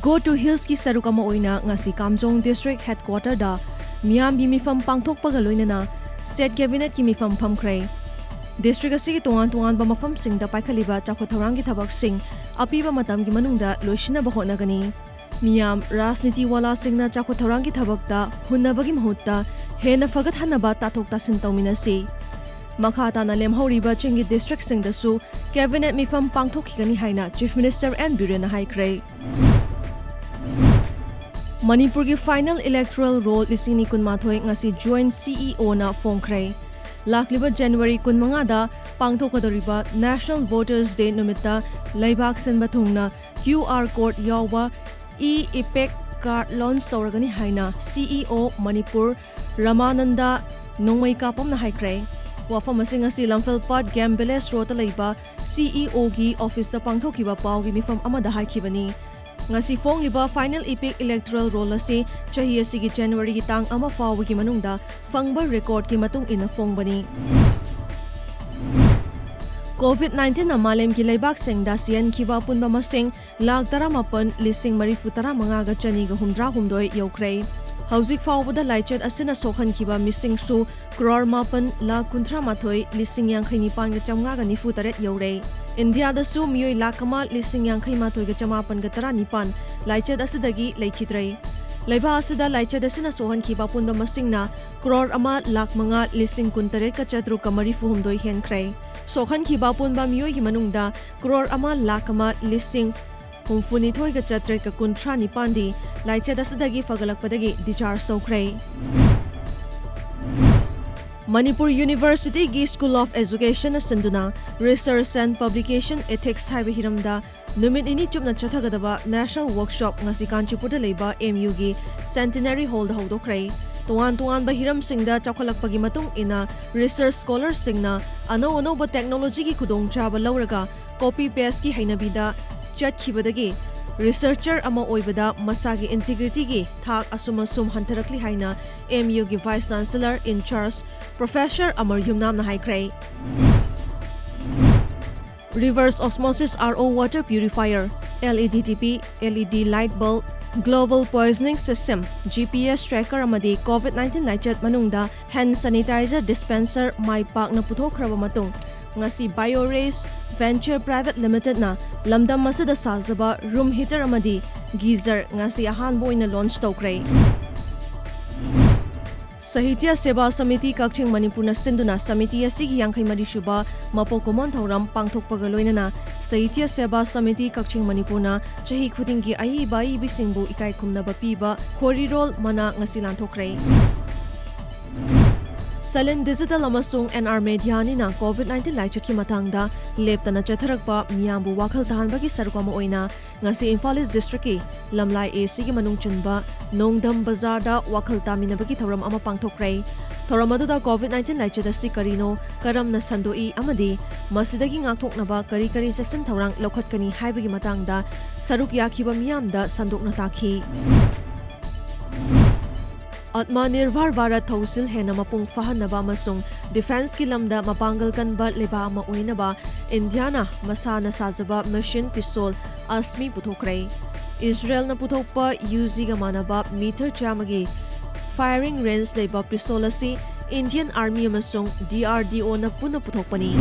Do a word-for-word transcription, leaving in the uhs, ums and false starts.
Go to Hillsꯀꯤ ꯁꯔꯨꯛ ꯑꯃ ꯑꯣꯏꯅ ꯉꯁꯤ ꯀꯥꯝꯖꯣꯡ District Headquarterꯗ ꯃꯤꯌꯥꯝꯒꯤ ꯃꯤꯐꯝ ꯄꯥꯡꯊꯣꯛꯄꯒ ꯂꯣꯏꯅꯅ State Cabinetꯀꯤ ꯃꯤꯐꯝ ꯐꯝꯈ꯭ꯔꯦ꯫ District ꯑꯁꯤꯒꯤ ꯇꯣꯉꯥꯟ ꯇꯣꯉꯥꯟꯕ ꯃꯐꯝꯁꯤꯡꯗ ꯄꯥꯏꯈꯠꯂꯤꯕ ꯆꯥꯎꯈꯠ ꯊꯧꯔꯥꯡꯒꯤ ꯊꯕꯛꯁꯤꯡ ꯑꯄꯤꯕ ꯃꯇꯝꯒꯤ ꯃꯅꯨꯡꯗ ꯂꯣꯏꯁꯤꯟꯅꯕ ꯍꯣꯠꯅꯒꯅꯤ꯫ ꯃꯤꯌꯥꯝ, ꯔꯥꯖꯅꯤꯇꯤ ꯋꯥꯂꯥꯁꯤꯡꯅ ꯆꯥꯎꯈꯠ ꯊꯧꯔꯥꯡꯒꯤ ꯊꯕꯛꯇ ꯍꯨꯟꯅꯕꯒꯤ ꯃꯍꯨꯠꯇ ꯍꯦꯟꯅ ꯐꯒꯠꯍꯟꯅꯕ ꯇꯥꯊꯣꯛ ꯇꯥꯁꯤꯟ ꯇꯧꯃꯤꯟꯅꯁꯤ꯫ ꯃꯈꯥ ꯇꯥꯅ ꯂꯦꯝꯍꯧꯔꯤꯕ ꯆꯤꯡꯒꯤ districtꯁꯤꯡꯗꯁꯨ Cabinet ꯃꯤꯐꯝ ꯄꯥꯡꯊꯣꯛꯈꯤꯒꯅꯤ ꯍꯥꯏꯅ Chief Minister N. ꯕꯤꯔꯦꯟꯅ ꯍꯥꯏꯈ꯭ꯔꯦ꯫ ꯃꯅꯤꯄꯨꯔꯒꯤ Final Electoral Roll ꯂꯤꯁꯤꯡ ꯑꯅꯤ ꯀꯨꯟꯃꯥꯊꯣꯏ ꯉꯁꯤ Joint CEOꯅ ꯐꯣꯡꯈ꯭ꯔꯦ꯫ ꯂꯥꯛꯂꯤꯕ January ꯀꯨꯟꯃꯉꯥꯗ ꯄꯥꯡꯊꯣꯛꯀꯗꯧꯔꯤꯕ National Voters Day ꯅꯨꯃꯤꯠꯇ ꯂꯩꯕꯥꯛ ꯁꯤꯟꯕ ꯊꯨꯡꯅ QR code ꯌꯥꯎꯕ e-EPAC card launch ꯇꯧꯔꯒꯅꯤ ꯍꯥꯏꯅ CEO ꯃꯅꯤꯄꯨꯔ ꯔꯃꯥꯅꯟꯗ ꯅꯣꯡꯃꯩꯀꯥꯄꯝꯅ ꯍꯥꯏꯈ꯭ꯔꯦ꯫ ꯋꯥꯐꯝ ꯑꯁꯤ ꯉꯁꯤ ꯂꯝꯐꯦꯜꯄꯥꯠ Game Village Roadꯇ ꯂꯩꯕ CEOꯒꯤ officeꯇ ꯄꯥꯡꯊꯣꯛꯈꯤꯕ ꯄꯥꯎꯒꯤ ꯃꯤꯐꯝ ꯑꯃꯗ ꯍꯥꯏꯈꯤꯕꯅꯤ꯫ ꯉꯁꯤ ꯐꯣꯡꯂꯤꯕ Final EPAC Electoral Roll ꯑꯁꯤ ꯆꯍꯤ ꯑꯁꯤꯒꯤ Januaryꯒꯤ ꯇꯥꯡ ꯑꯃ ꯐꯥꯎꯕꯒꯤ ꯃꯅꯨꯡꯗ ꯐꯪꯕ recordꯀꯤ ꯃꯇꯨꯡ ꯏꯟꯅ ꯐꯣꯡꯕꯅꯤ꯫ COVID nineteenꯅ ꯃꯥꯂꯦꯝꯒꯤ ꯂꯩꯕꯥꯛꯁꯤꯡꯗ ꯁꯤꯍꯟꯈꯤꯕ ꯑꯄꯨꯟꯕ ꯃꯁꯤꯡ ꯂꯥꯈ ꯇꯔꯥꯃꯥꯄꯟ ꯂꯤꯁꯤꯡ ꯃꯔꯤꯐꯨ ꯇꯔꯥꯃꯉꯥꯒ ꯆꯅꯤꯒ ꯍꯨꯝꯗ꯭ꯔꯥ ꯍꯨꯝꯗꯣꯏ ꯌꯧꯈ꯭ꯔꯦ꯫ ꯍꯧꯖꯤꯛ ꯐꯥꯎꯕꯗ ꯂꯥꯏꯆꯠ ꯑꯁꯤꯅ ꯁꯣꯛꯍꯟꯈꯤꯕ ꯃꯤꯁꯤꯡꯁꯨ ꯀ꯭ꯔꯣꯔ ꯃꯥꯄꯟ ꯂꯥꯈ ꯀꯨꯟꯊ꯭ꯔꯥ ꯃꯥꯊꯣꯏ ꯂꯤꯁꯤꯡ ꯌꯥꯡꯈꯩ ꯅꯤꯄꯥꯟꯒ ꯆꯥꯝꯃꯉꯥꯒ ꯅꯤꯐꯨ ꯇꯔꯦꯠ ꯌꯧꯔꯦ꯫ ꯏꯟꯗꯤꯌꯥꯗꯁꯨ ꯃꯤꯑꯣꯏ ꯂꯥꯈ ꯑꯃ ꯂꯤꯁꯤꯡ ꯌꯥꯡꯈꯩ ꯃꯥꯊꯣꯏꯒ ꯆꯃꯥꯄꯟꯒ ꯇꯔꯥ ꯅꯤꯄꯥꯟ ꯂꯥꯏꯆꯠ ꯑꯁꯤꯗꯒꯤ ꯂꯩꯈꯤꯗ꯭ꯔꯦ꯫ ꯂꯩꯕꯥꯛ ꯑꯁꯤꯗ ꯂꯥꯏꯆꯠ ꯑꯁꯤꯅ ꯁꯣꯛꯍꯟꯈꯤꯕ ꯑꯄꯨꯟꯕ ꯃꯁꯤꯡꯅ ꯀ꯭ꯔꯣꯔ ꯑꯃ ꯂꯥꯈ ꯃꯉꯥ ꯂꯤꯁꯤꯡ ꯀꯨꯟꯇꯔꯦꯠꯀ ꯆꯥꯇ꯭ꯔꯨꯛꯀ ꯃꯔꯤꯐꯨ ꯍꯨꯝꯗꯣꯏ ꯍꯦꯟꯈ꯭ꯔꯦ꯫ ꯁꯣꯛꯍꯟꯈꯤꯕ ꯑꯄꯨꯟꯕ ꯃꯤꯑꯣꯏꯒꯤ ꯃꯅꯨꯡꯗ ꯀ꯭ꯔꯣꯔ ꯑꯃ ꯂꯥꯈ ꯑꯃ ꯂꯤꯁꯤꯡ ꯍꯨꯝꯐꯨꯅꯤꯊꯣꯏꯒ ꯆꯥꯇ꯭ꯔꯦꯠꯀ ꯀꯨꯟꯊ꯭ꯔꯥ ꯅꯤꯄꯥꯟꯗꯤ ꯂꯥꯏꯆꯠ ꯑꯁꯤꯗꯒꯤ ꯐꯒꯠꯂꯛꯄꯗꯒꯤ discharge ꯇꯧꯈ꯭ꯔꯦ꯫ ꯃꯅꯤꯄꯨꯔ Universityꯒꯤ School of Educationꯅ ꯁꯤꯟꯗꯨꯅ Research and Publication Ethics ꯍꯥꯏꯕ ꯍꯤꯔꯝꯗ ꯅꯨꯃꯤꯠ ꯅꯤꯅꯤ ꯆꯨꯞꯅ ꯆꯠꯊꯒꯗꯕ National Workshop ꯉꯁꯤ ꯀꯥꯟꯆꯤꯄꯨꯔꯗ ꯂꯩꯕ MUꯒꯤ Centenary Hallꯗ ꯍꯧꯗꯣꯛꯈ꯭ꯔꯦ꯫ ꯇꯣꯉꯥꯟ ꯇꯣꯉꯥꯟꯕ ꯍꯤꯔꯝꯁꯤꯡꯗ ꯆꯥꯎꯈꯠꯂꯛꯄꯒꯤ ꯃꯇꯨꯡ ꯏꯟꯅ research scholarꯁꯤꯡꯅ ꯑꯅꯧ ꯑꯅꯧꯕ technologyꯒꯤ ꯈꯨꯗꯣꯡꯆꯥꯕ ꯂꯧꯔꯒ copy pasteꯀꯤ ꯍꯩꯅꯕꯤꯗ ꯆꯠꯈꯤꯕꯗꯒꯤ researcher ꯑꯃ ꯑꯣꯏꯕꯗ ꯃꯁꯥꯒꯤ integrityꯒꯤ ꯊꯥꯛ ꯑꯁꯨꯝ ꯑꯁꯨꯝ ꯍꯟꯊꯔꯛꯂꯤ ꯍꯥꯏꯅ MUꯒꯤ Vice Chancellor in charge Professor ꯑꯃꯔ ꯌꯨꯝꯅꯥꯝꯅ ꯍꯥꯏꯈ꯭ꯔꯦ꯫ Reverse Osmosis RO Water Purifier LED TV, LED light bulb, global positioning system, GPS tracker ꯑꯃꯗꯤ COVID nineteen ꯂꯥꯏꯆꯠ ꯃꯅꯨꯡꯗ hand sanitizer dispenser ꯃꯥꯏ ꯄꯥꯛꯅ ꯄꯨꯊꯣꯛꯈ꯭ꯔꯕ ꯃꯇꯨꯡ, ꯉꯁꯤ BioRace Venture Private Limitedꯅ ꯂꯝꯗꯝ ꯑꯁꯤꯗ ꯁꯥꯖꯕ room heater ꯑꯃꯗꯤ geyser ꯉꯁꯤ ꯑꯍꯥꯟꯕ ꯑꯣꯏꯅ launch ꯇꯧꯈ꯭ꯔꯦ꯫ ꯁꯥꯍꯤꯇ꯭ꯌ ꯁꯦꯕꯥ ꯁꯃꯤꯇꯤ ꯀꯛꯆꯤꯡ ꯃꯅꯤꯄꯨꯔꯅ ꯁꯤꯟꯗꯨꯅ ꯁꯃꯤꯇꯤ ꯑꯁꯤꯒꯤ ꯌꯥꯡꯈꯩ ꯃꯔꯤ ꯁꯨꯕ ꯃꯄꯣꯛ ꯀꯨꯝꯑꯣꯟ ꯊꯧꯔꯝ ꯄꯥꯡꯊꯣꯛꯄꯒ ꯂꯣꯏꯅꯅ ꯁꯥꯍꯤꯇ꯭ꯌ ꯁꯦꯕꯥ ꯁꯃꯤꯇꯤ ꯀꯛꯆꯤꯡ ꯃꯅꯤꯄꯨꯔꯅ ꯆꯍꯤ ꯈꯨꯗꯤꯡꯒꯤ ꯑꯏꯕ ꯑꯏꯕꯤꯁꯤꯡꯕꯨ ꯏꯀꯥꯏ ꯈꯨꯝꯅꯕ ꯄꯤꯕ ꯈꯣꯔꯤꯔꯣꯜ ꯃꯅꯥ ꯉꯁꯤ ꯂꯥꯟꯊꯣꯛꯈ꯭ꯔꯦ꯫ ꯁꯂꯤꯟ Digital ꯑꯃꯁꯨꯡ NR Media ꯑꯅꯤꯅ COVID nineteen ꯂꯥꯏꯆꯠꯀꯤ ꯃꯇꯥꯡꯗ ꯂꯦꯞꯇꯅ ꯆꯠꯊꯔꯛꯄ ꯃꯤꯌꯥꯝꯕꯨ ꯋꯥꯈꯜ ꯇꯥꯍꯟꯕꯒꯤ ꯁꯔꯨꯛ ꯑꯃ ꯑꯣꯏꯅ ꯉꯁꯤ ꯏꯝꯐꯥꯜ East Districtꯀꯤ ꯂꯝꯂꯥꯏ ACꯒꯤ ꯃꯅꯨꯡ ꯆꯟꯕ ꯅꯣꯡꯗꯝ ꯕꯖꯥꯔꯗ ꯋꯥꯈꯜ ꯇꯥꯃꯤꯟꯅꯕꯒꯤ ꯊꯧꯔꯝ ꯑꯃ ꯄꯥꯡꯊꯣꯛꯈ꯭ꯔꯦ꯫ ꯊꯧꯔꯝ ꯑꯗꯨꯗ COVID nineteen ꯂꯥꯏꯆꯠ ꯑꯁꯤ ꯀꯔꯤꯅꯣ, ꯀꯔꯝꯅ ꯁꯟꯗꯣꯛꯏ ꯑꯃꯗꯤ ꯃꯁꯤꯗꯒꯤ ꯉꯥꯛꯊꯣꯛꯅꯕ ꯀꯔꯤ ꯀꯔꯤ ꯆꯦꯛꯁꯤꯟ ꯊꯧꯔꯥꯡ ꯂꯧꯈꯠꯀꯅꯤ ꯍꯥꯏꯕꯒꯤ ꯃꯇꯥꯡꯗ ꯁꯔꯨꯛ ꯌꯥꯈꯤꯕ ꯃꯤꯌꯥꯝꯗ ꯁꯟꯗꯣꯛꯅ ꯇꯥꯛꯈꯤ꯫ Atmanirbhar Bharat ꯊꯧꯁꯤꯜ ꯍꯦꯟꯅ ꯃꯄꯨꯡ ꯐꯥꯍꯟꯅꯕ ꯑꯃꯁꯨꯡ defenceꯀꯤ ꯂꯝꯗ ꯃꯄꯥꯡꯒꯜ ꯀꯟꯕ ꯂꯩꯕꯥꯛ ꯑꯃ ꯑꯣꯏꯅꯕ ꯏꯟꯗꯤꯌꯥꯅ ꯃꯁꯥꯅ ꯁꯥꯖꯕ machine pistol ꯑꯁꯃꯤ ꯄꯨꯊꯣꯛꯈ꯭ꯔꯦ꯫ ꯏꯁꯔꯦꯜꯅ ꯄꯨꯊꯣꯛꯄ UGꯒ ꯃꯥꯟꯅꯕ meter ꯆꯥꯝꯃꯒꯤ firing range ꯂꯩꯕ pistol ꯑꯁꯤ Indian Army ꯑꯃꯁꯨꯡ DRDOꯅ ꯄꯨꯟꯅ ꯄꯨꯊꯣꯛꯄꯅꯤ꯫